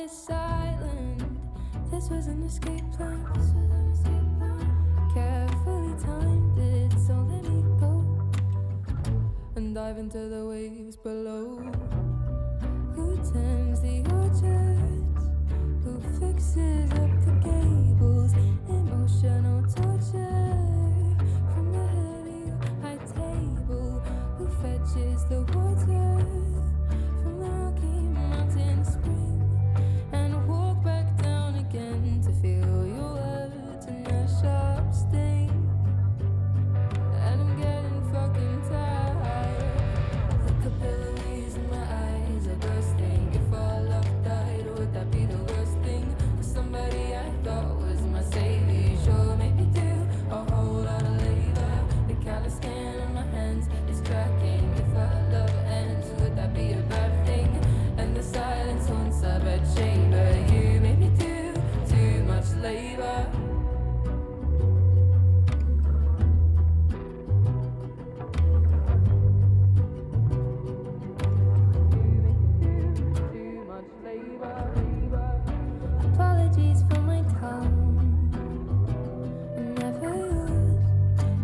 is silent. This was an escape plan. This was an escape plan. Carefully timed it, so let me go and dive into the waves below. Who tends the orchards? Who fixes up the gables? Emotional torture from the head of your high table. Who fetches the water from the Rocky Mountain spring and walk back down again to feel your words and their sharp sting? And I'm getting fucking tired. The capillaries in my eyes are bursting. If our love died, would that be the worst thing? For somebody I thought was my savior, you sure made me do a whole lot of labor. The callous skin on my hands is cracking. If our love ends, would that be a bad thing? And the silence haunts our bedchamber. You made me do too much labor. Too much labor. Apologies for my tongue, and never yours.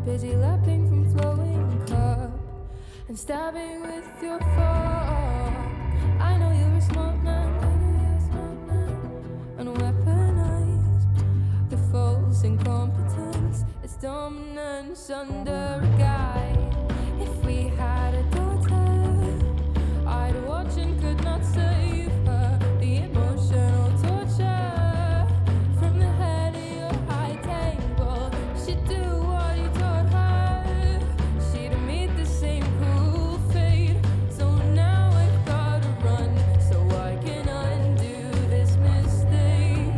Busy lapping from flowing cup and stabbing with your fork. I know you're a smart man, I know you're a smart man, and weaponized the false incompetence, its dominance under a guy. If we had a daughter, I'd watch and could not save her. The emotional torture from the head of your high table. She'd do what you taught her. She'd meet the same cruel fate. So now I've gotta run so I can undo this mistake.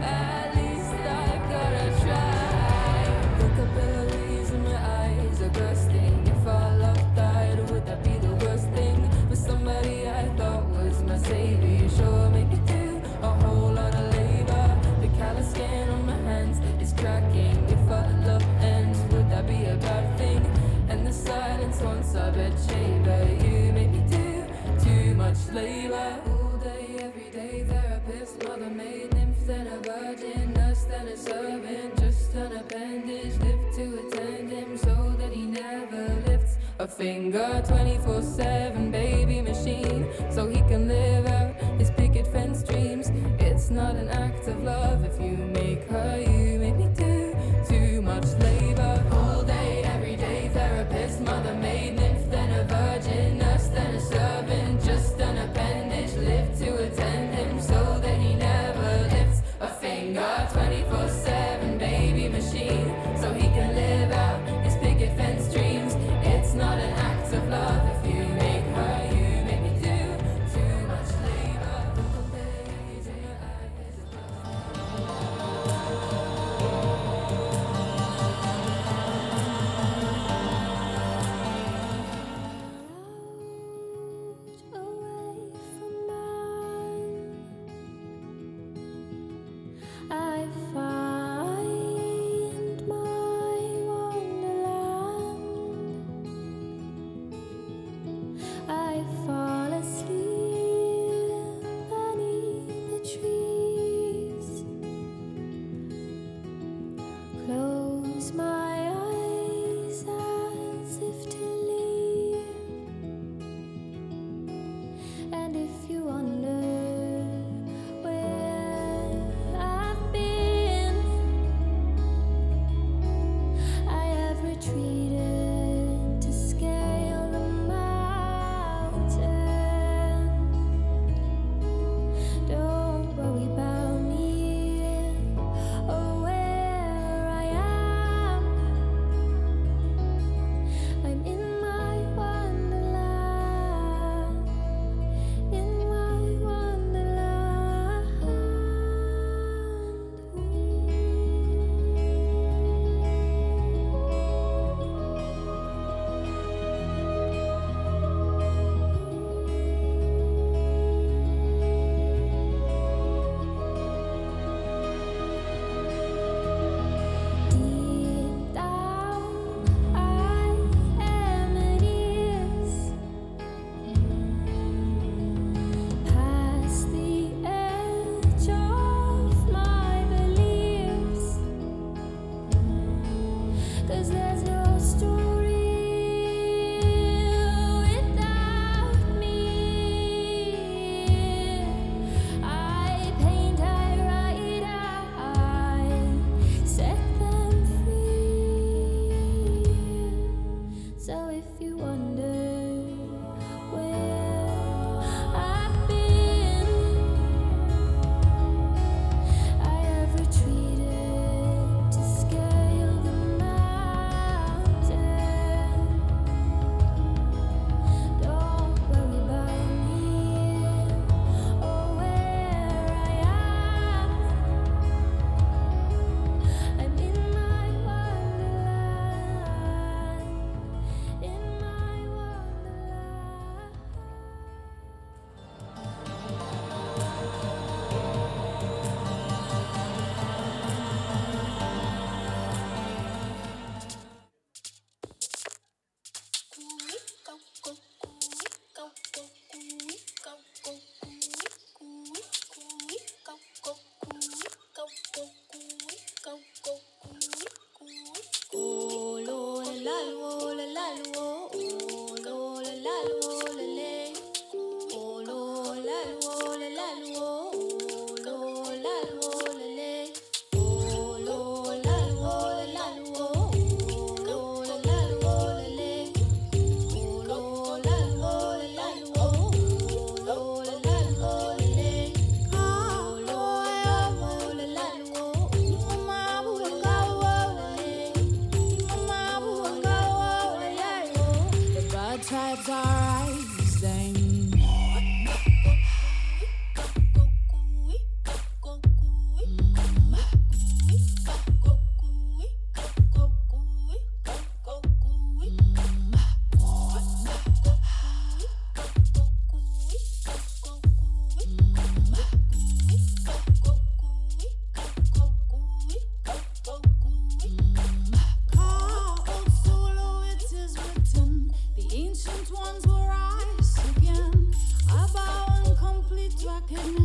At least I've gotta try. The capillaries in my eyes are bursting. If our love died, would that be the worst thing? For somebody I thought was my savior, you sure made me do a whole lot of labor. The callous skin on my hands is cracking. If our love ends, would that be a bad thing? And the silence haunts our bedchamber. You made me do too much labor. All day, every day, therapist, mother, maid, nymph, then a virgin, nurse, then a servant, just an appendage, live to attend him so that he never lifts a finger. 24/7 baby machine, so he can live out his picket fence dreams. It's not an act of love if you make her. You make me do too much labor. All day, every day, therapist, mother, maid, nymph, then a virgin, nurse, then a servant, just an appendage, live to attend him so that he never lifts a finger. 24/7 baby machine, so he can live out his picket fence dreams. It's not an act of love if you make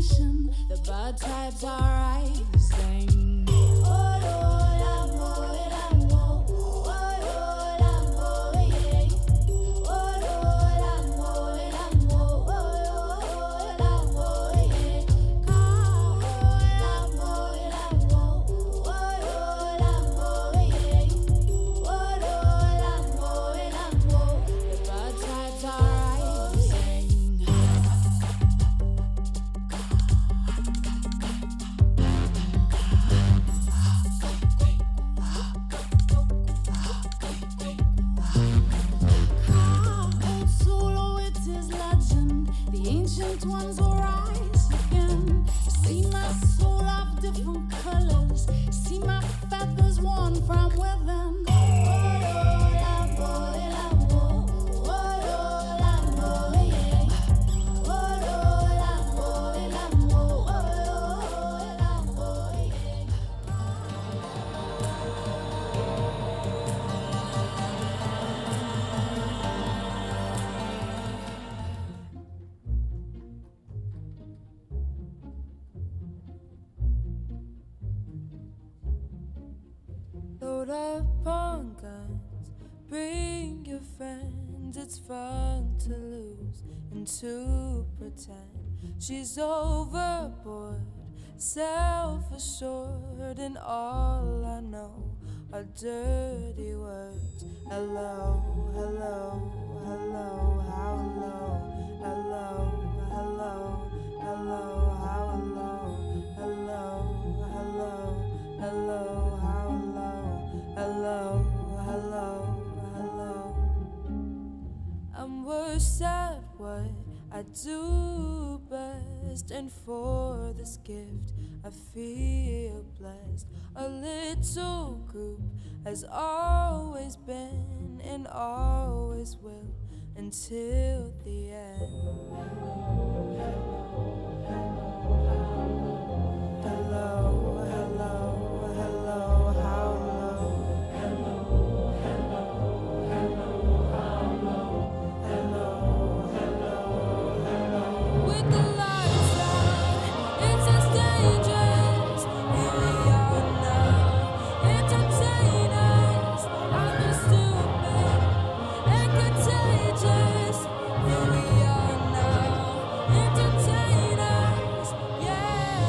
extinction. The bird tribes are rising. The bird tribes are rising. Old solo, it is legend. The ancient ones will rise again. See my soul of different colors. See my feathers worn from within. Load up on guns, bring your friends. It's fun to lose and to pretend. She's overboard, self assured, and all I know are dirty words. Hello, hello, hello, how low? Hello, hello, hello, how low? Hello, hello, hello, how low? Hello, hello, hello. I'm worse at what I do best, and for this gift I feel blessed. A little group has always been and always will until the end. Hello, hello, hello, how low? Hello, hello, hello, how low? Hello, hello, hello. With the lights out, it's as dangerous. Here we are now. Entertain us. I feel stupid and contagious. Here we are now. Entertain us, yeah.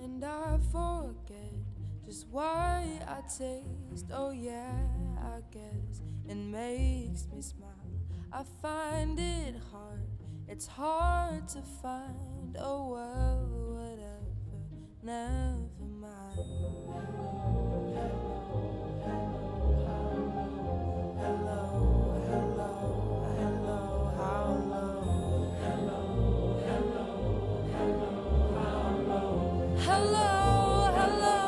And I forget just why I taste. Oh yeah, I guess it makes me smile. I find it hard, it's hard to find. Oh well, whatever, never mind. Hello, hello, hello, how low? Hello, hello, hello, how low? Hello, hello,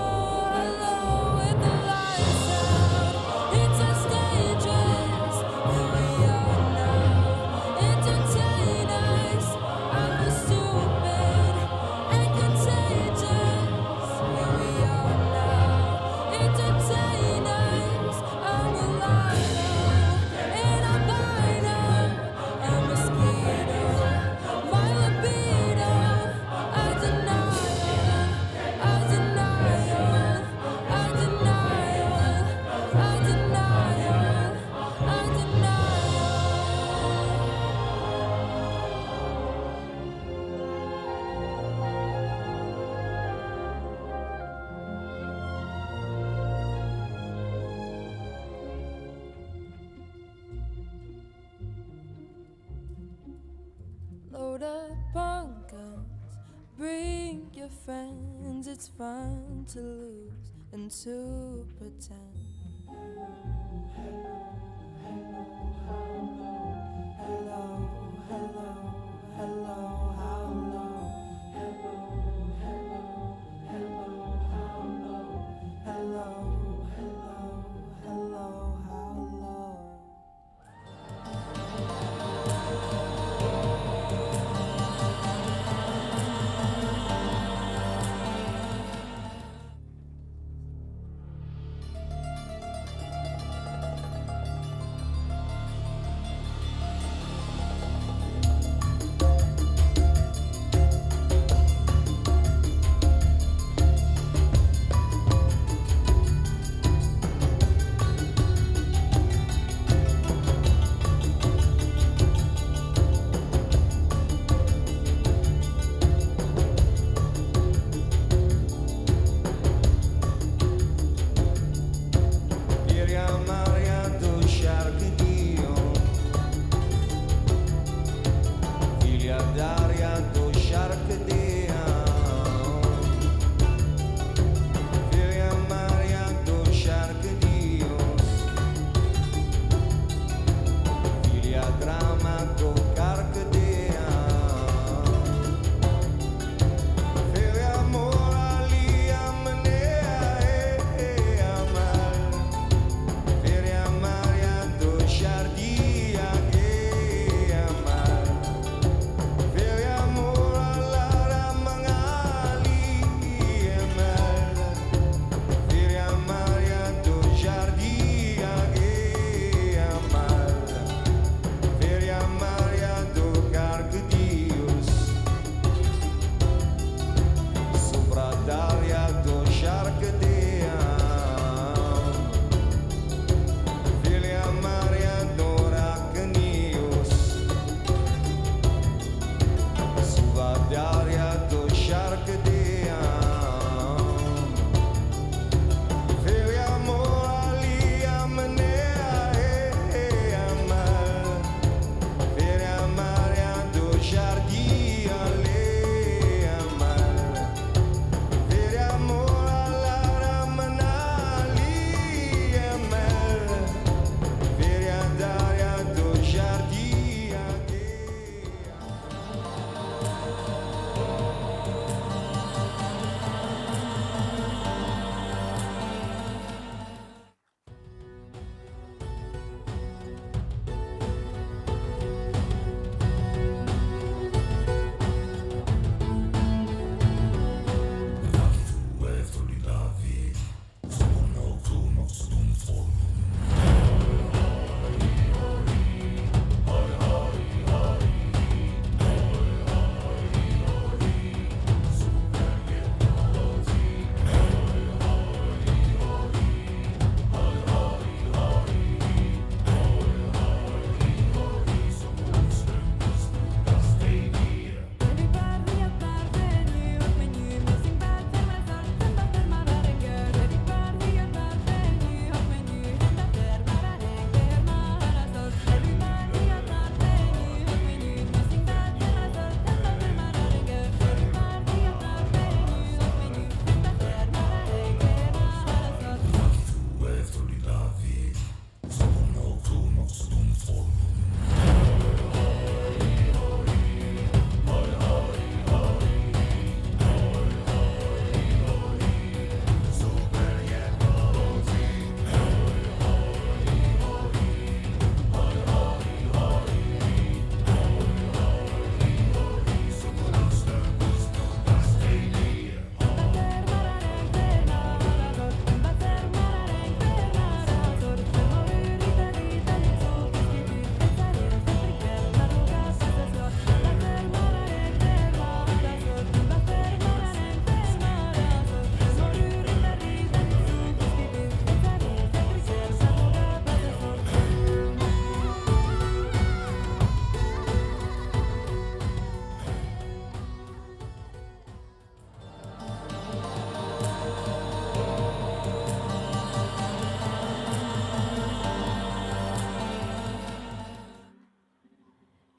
hello, with the lights out, it's as dangerous. Here we are now. Entertain us. I feel stupid and contagious. Here we are now. Entertain us. I'm a liar and albino and mosquito. My libido, I deny it. I deny it. I deny it. I deny it. I deny it. Load up on guns, bring your friends. It's fun to lose and to pretend. Hello, hello, hello, how low? Hello, hello, hello, how low? Hello, hello, hello, how low?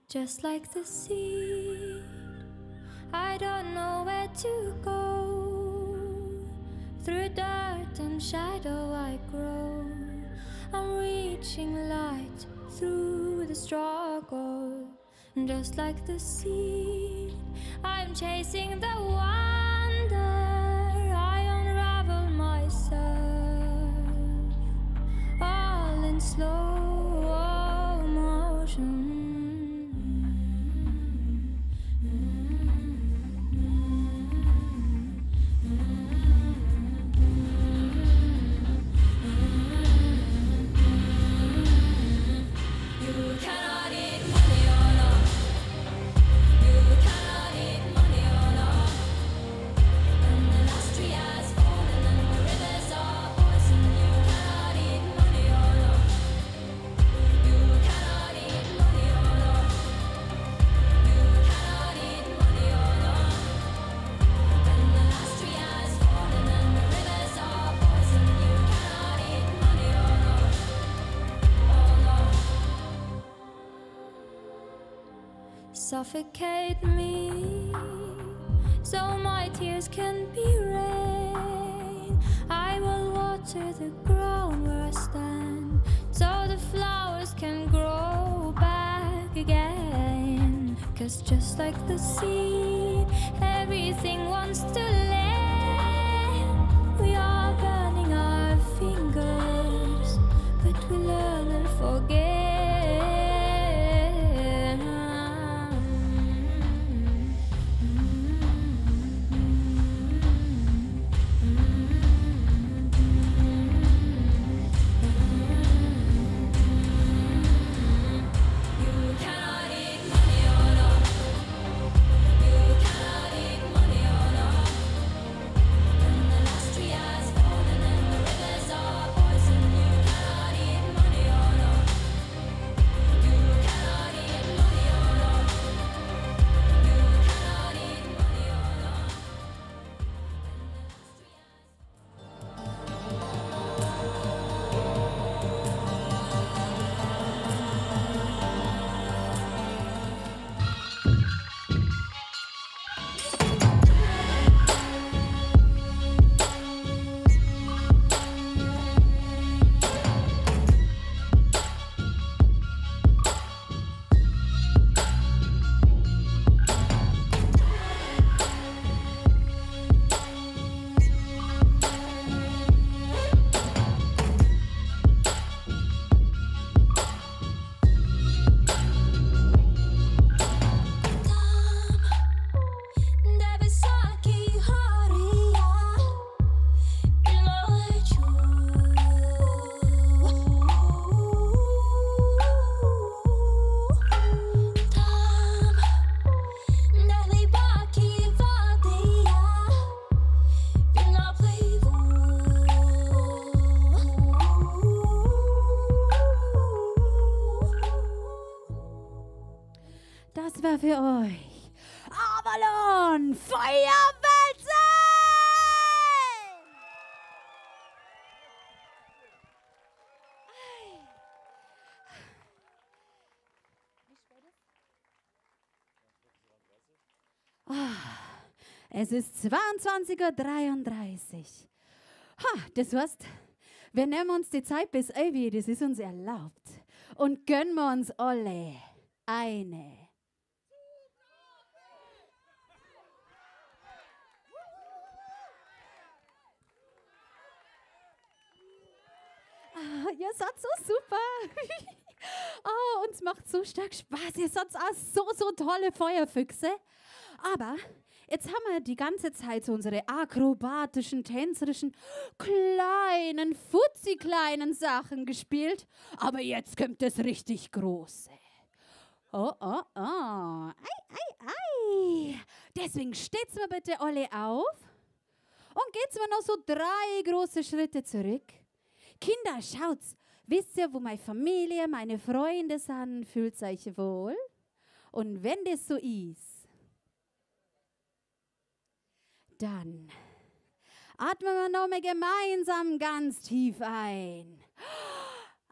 Just like the seed, I don't know where to go. Through dirt and shadow I grow. I'm reaching light through the struggle. Just like the seed, I'm chasing the wonder. I unravel myself, all in slow motion. You cannot eat money or not. You cannot eat money or not. And the last tree has fallen and the rivers are poison. You cannot eat money or not. You cannot eat money or not. You cannot eat money or not. And the last tree has fallen and the rivers are poison. You cannot eat money or not. Or not. Suffocate me so my tears can be rain. I will water the ground where I stand so the flowers can grow back again. 'Cause just like the seed, everything wants to land. We are burning our fingers, but we learn and forget. You cannot eat money or not. You cannot eat money or not. für euch Avalon Feuerwalze! Es ist 22:33 Uhr. Ha, das heißt, wir nehmen uns die Zeit bis 11, das ist uns erlaubt. Und gönnen wir uns alle eine. Ah, ihr seid so super. Oh, uns macht so stark Spaß. Ihr seid auch so, so tolle Feuerfüchse. Aber jetzt haben wir die ganze Zeit so unsere akrobatischen, tänzerischen, kleinen, futzi-kleinen Sachen gespielt. Aber jetzt kommt das richtig Große. Oh, oh, oh. Ei, ei, ei. Deswegen steht's mir bitte alle auf und geht's mir noch so 3 große Schritte zurück. Kinder, schaut's. Wisst ihr, wo meine Familie, meine Freunde sind? Fühlt euch wohl? Und wenn das so ist, dann atmen wir nochmal gemeinsam ganz tief ein.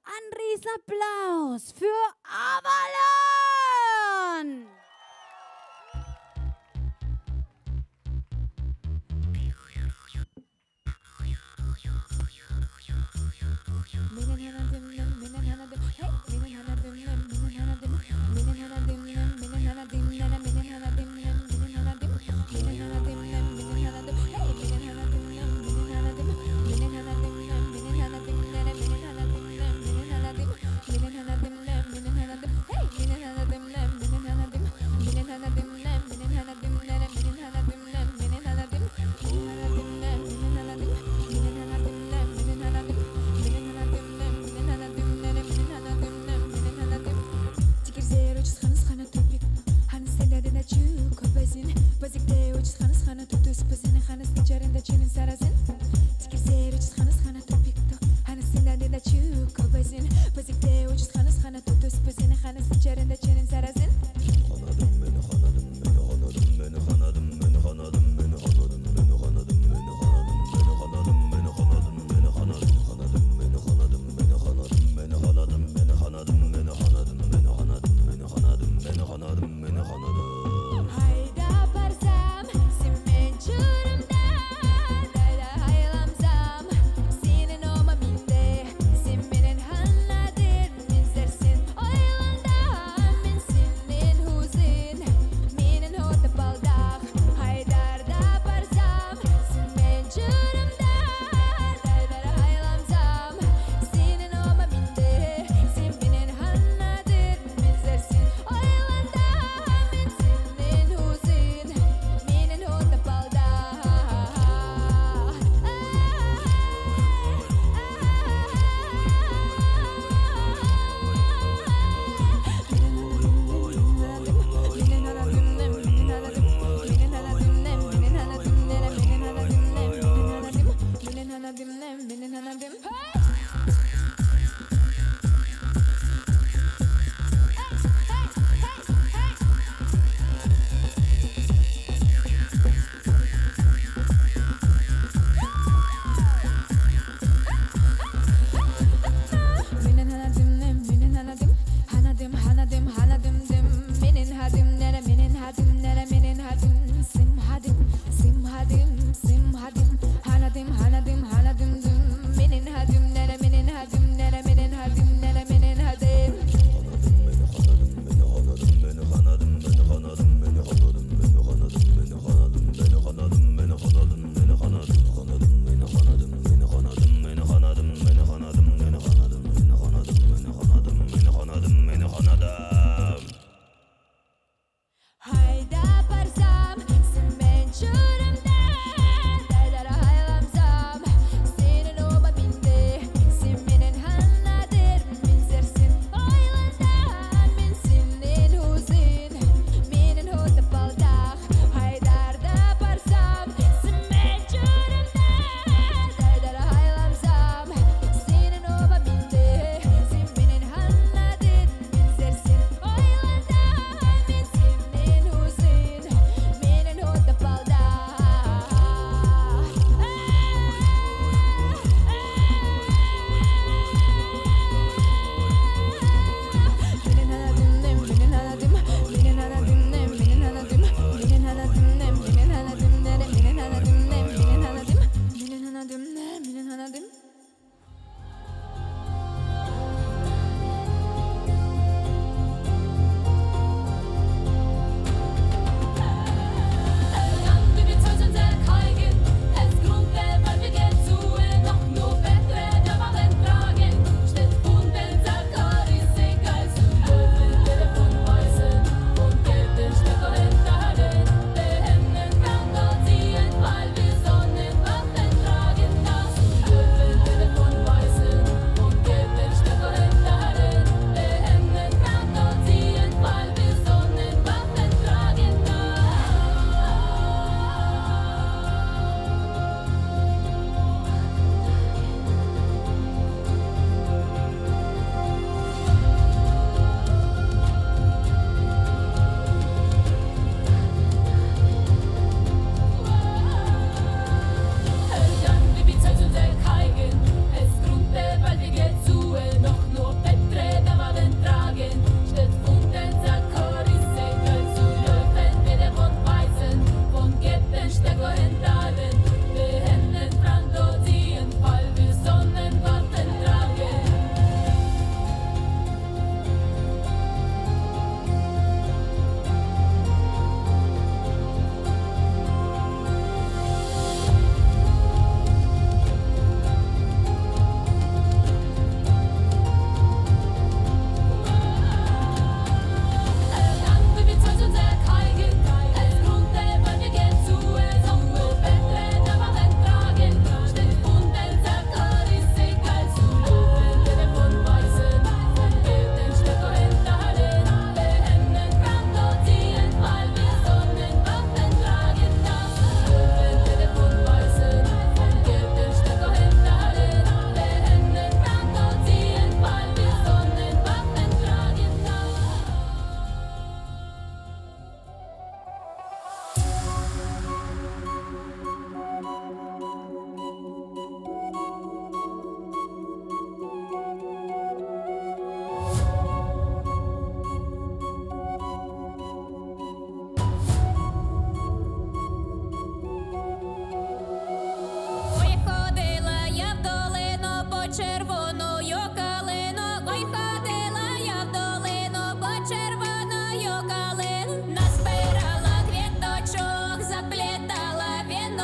Ein Riesenapplaus für Avalon! Hey!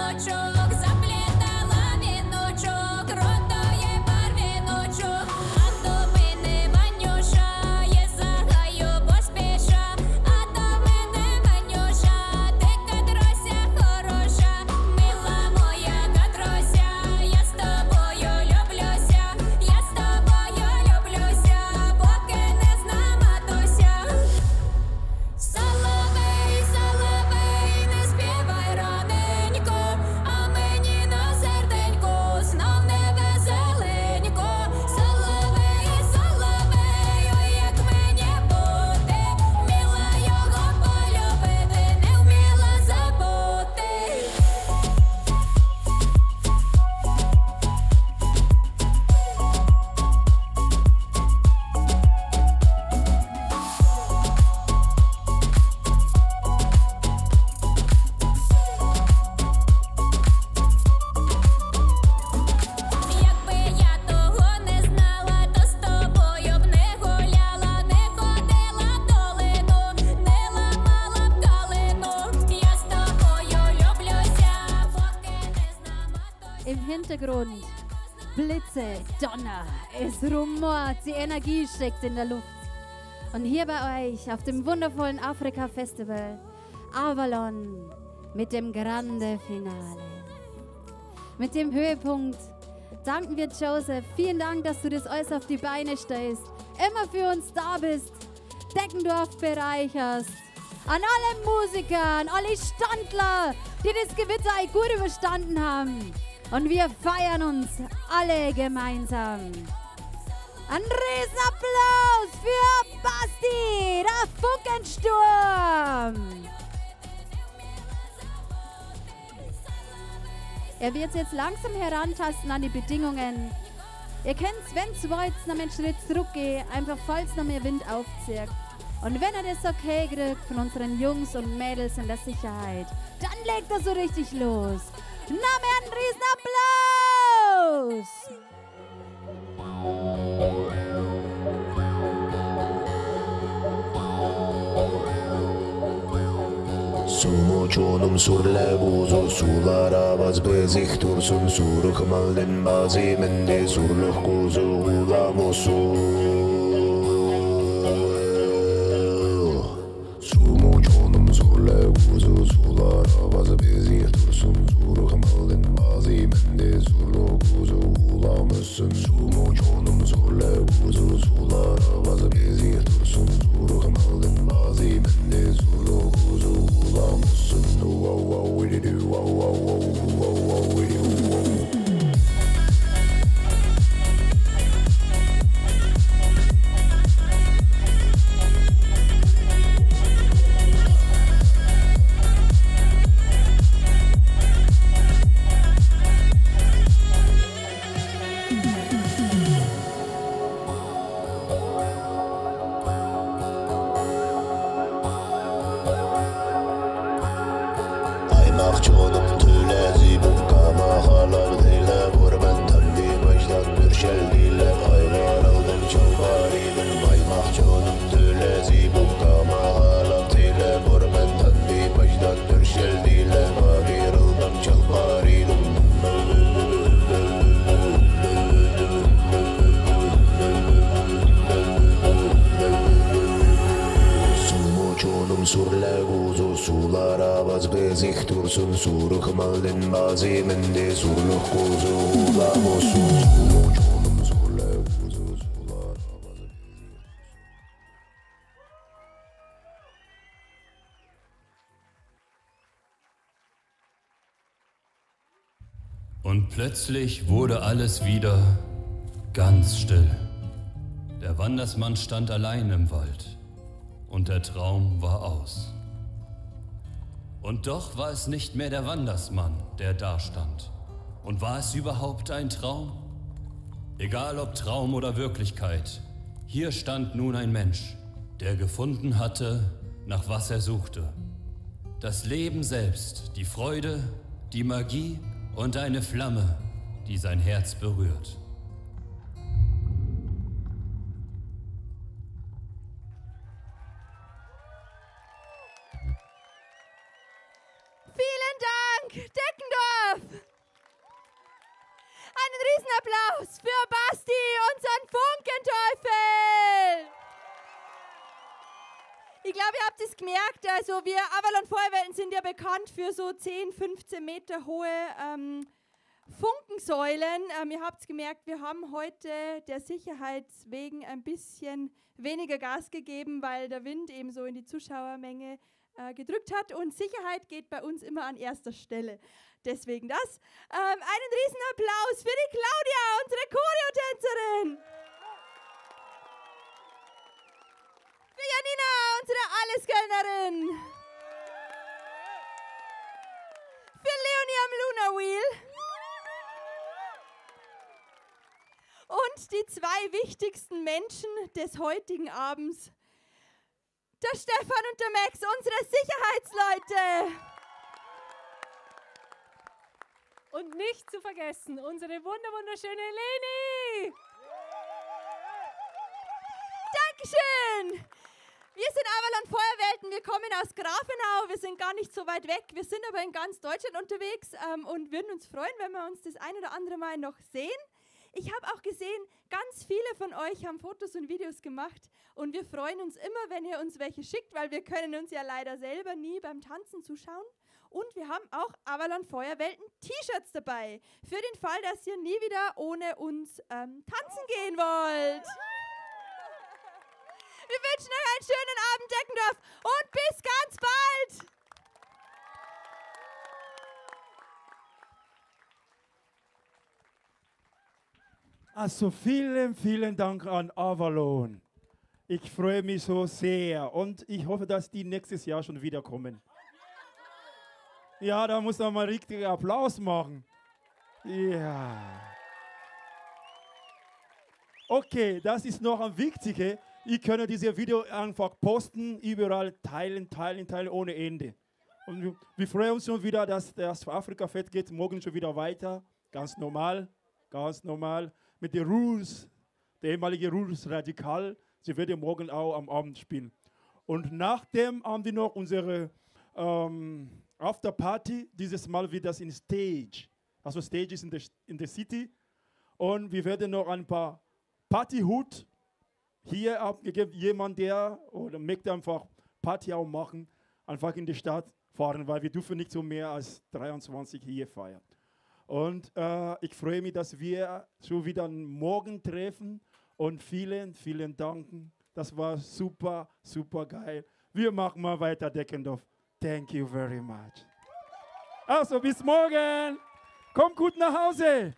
віночок, заплітала віночок, ротоє барвіночок, а до мене Ванюша, є загаю поспіша, а до мене Ванюша, ти Катрося хороша, мила моя Катрося, я з тобою люблюся, я з тобою люблюся, поки не зна матуся. Соловей, соловей, не співай раненько, а мені на серденьку знов не веселенько. Соловей, соловей, ой, як мені бути, вміла його полюбити, не вміла забути. Якби я того не знала, то з тобою б не гуляла, не ходила в долину, не ламала б калину. Я з тобою люблюся, поки не зна матуся. Im Hintergrund Blitze, Donner, es rumort, die Energie steckt in der Luft. Und hier bei euch auf dem wundervollen Afrika Festival Avalon mit dem Grande Finale. Mit dem Höhepunkt danken wir Joseph. Vielen Dank, dass du das alles auf die Beine stellst, immer für uns da bist, Deckendorf bereicherst. An alle Musiker, an alle Standler, die das Gewitter gut überstanden haben. Und wir feiern uns alle gemeinsam. Ein Riesenapplaus für Basti, der Funkensturm! Er wird jetzt langsam herantasten an die Bedingungen. Ihr kennt's, wenn's wollt, noch einen Schritt zurückgehen, einfach falls noch mehr Wind aufzieht. Und wenn er das okay kriegt von unseren Jungs und Mädels in der Sicherheit, dann legt er so richtig los. Noch mehr einen Riesenapplaus! Sumuçunum surle buzu sulara baz bezik dursun suruk maldin bazi mende surluh kuzu ulamusu. Sumuçunum surle buzu sulara baz bezik dursun suruk maldin bazi mende surluh kuzu ulamusun. Sumuçunum surle buzu sulara baz bezik dursun suruk maldin bazi mende surluh kuzu ulamusun. Wow wow we do wow wow wow wow wow we do wow. Und plötzlich wurde alles wieder ganz still. Der Wandersmann stand allein im Wald und der Traum war aus. Und doch war es nicht mehr der Wandersmann, der dastand. Und war es überhaupt ein Traum? Egal ob Traum oder Wirklichkeit, hier stand nun ein Mensch, der gefunden hatte, nach was er suchte. Das Leben selbst, die Freude, die Magie und eine Flamme, die sein Herz berührt. Vielen Dank, Deckendorf! Applaus für Basti, unseren Funkenteufel! Ich glaube, ihr habt es gemerkt, also wir Avalon Feuerwelten sind ja bekannt für so 10, 15 Meter hohe Funkensäulen. Ihr habt es gemerkt, wir haben heute der Sicherheit wegen ein bisschen weniger Gas gegeben, weil der Wind eben so in die Zuschauermenge gedrückt hat. Und Sicherheit geht bei uns immer an erster Stelle. Deswegen das. Einen riesen Applaus für die Claudia, unsere Choreotänzerin. Für Janina, unsere Alleskönnerin. Für Leonie am Luna Wheel. Und die zwei wichtigsten Menschen des heutigen Abends, der Stefan und der Max, unsere Sicherheitsleute. Und nicht zu vergessen, unsere wunderschöne Leni. Dankeschön. Wir sind Avalon Feuerwelten, wir kommen aus Grafenau, wir sind gar nicht so weit weg, wir sind aber in ganz Deutschland unterwegs und würden uns freuen, wenn wir uns das ein oder andere Mal noch sehen. Ich habe auch gesehen, ganz viele von euch haben Fotos und Videos gemacht und wir freuen uns immer, wenn ihr uns welche schickt, weil wir können uns ja leider selber nie beim Tanzen zuschauen. Und wir haben auch Avalon Feuerwelten T-Shirts dabei, für den Fall, dass ihr nie wieder ohne uns tanzen gehen wollt. Wir wünschen euch einen schönen Abend, Deggendorf, und bis ganz bald! Also vielen, vielen Dank an Avalon. Ich freue mich so sehr und ich hoffe, dass die nächstes Jahr schon wiederkommen. Ja, da muss man mal richtig Applaus machen. Ja. Okay, das ist noch ein wichtiger. Ich kann dieses Video einfach posten, überall teilen, teilen, teilen ohne Ende. Und wir freuen uns schon wieder, dass das Afrika-Fest geht morgen schon wieder weiter. Ganz normal, ganz normal. Mit den Rules, der ehemalige Rules Radikal, sie werden morgen auch am Abend spielen. Und nachdem haben wir noch unsere Afterparty, dieses Mal wird das in Stage. Also Stage ist in der City. Und wir werden noch ein paar Partyhut hier abgegeben. Jemand, der oder möchte einfach Party auch machen, einfach in die Stadt fahren, weil wir dürfen nicht so mehr als 23 hier feiern. Und ich freue mich, dass wir schon wieder morgen treffen. Und vielen, vielen Dank. Das war super, super geil. Wir machen mal weiter, Deggendorf. Thank you very much. Also, bis morgen. Kommt gut nach Hause.